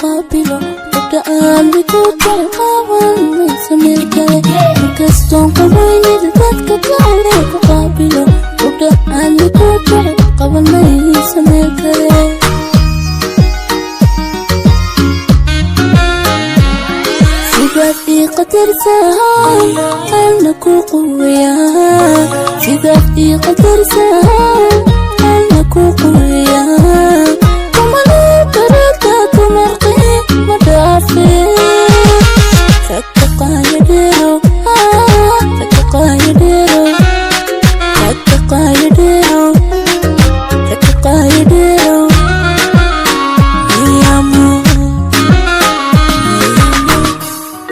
qaabilo, gabdha aan ku jecel qaban mayso meel kale. Inkastoon qabaynida dadka kale ku qaabilo, gabdha aan ku jecel qaban mayso meel kale. Sidaad ii qadarsahay ana ku quweyaa, sidaad ii qadarsahay ana ku quweyaa. Kumana karada dumarqi ma dhaafe, rakaqaayadheero, rakaqaayadheero, rakaqaayadheero, rakaqaayadheero. Iyamo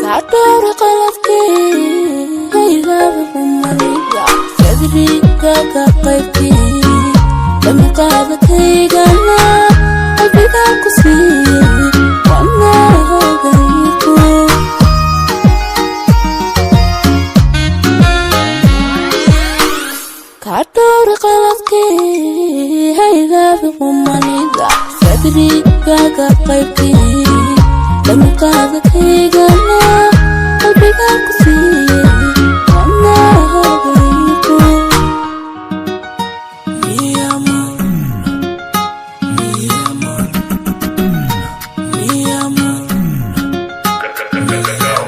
kadhowra qaladkii haylaaba humaniga, sadrigaaga qaybkii dhamqaadakaygana qalbigaan ku siiyey wanagayku. Kadhowra qaladkii haylaaba humaniga, sadrigaaga qaybkii dhamqaadakaygana qalbigaan ku siiyey wanagayku. Mi amor, mi amor, mi amor.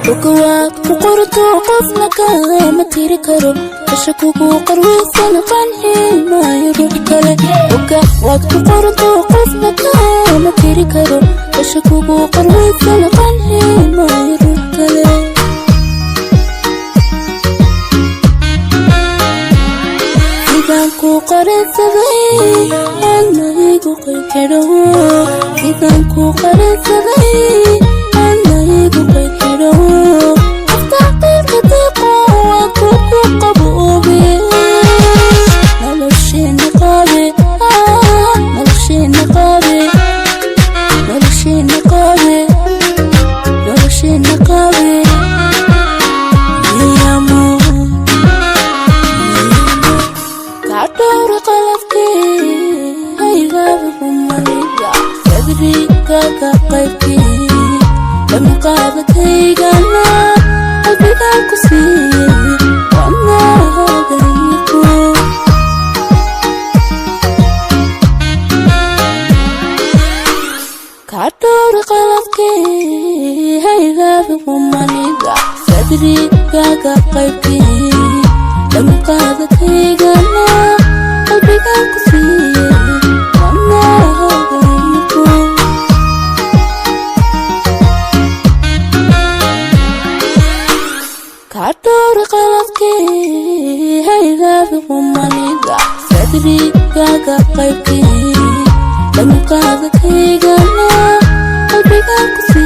Dhulka waad ku qorto, qofna kama tiri karo. Kasha kugu qarweysan qanci maayo ruux kale. Dhulka waad ku qorto, qofna kama tiri karo. Kasha kugu qarweysan qanci maayo ruux kale. Sidaan ku qaransaday ana igu qeybxidho, sidaan ku qaransaday ana igu qeybxidho. Afta qiiqa deeqo waa kugu qaboobe, nolosheena qaabe, nolosheena qaabe, nolosheena qaabe, nolosheena qaabe. Mi amor, kadhowra qaladkii haylaaba humaniga, sadrigaaga qaybkii dhamqaadakaygana qalbigaan ku siiyey wanagayku. Kadhowra qaladkii haylaaba humaniga, sadrigaaga qaybkii dhamqaadakaygana qalbigaan ku siiyey wanagayku. Kadhowra qaladkii haylaaba humaniga, sadrigaaga qaybkii dhamqaadakaygana qalbigaan ku siiyey.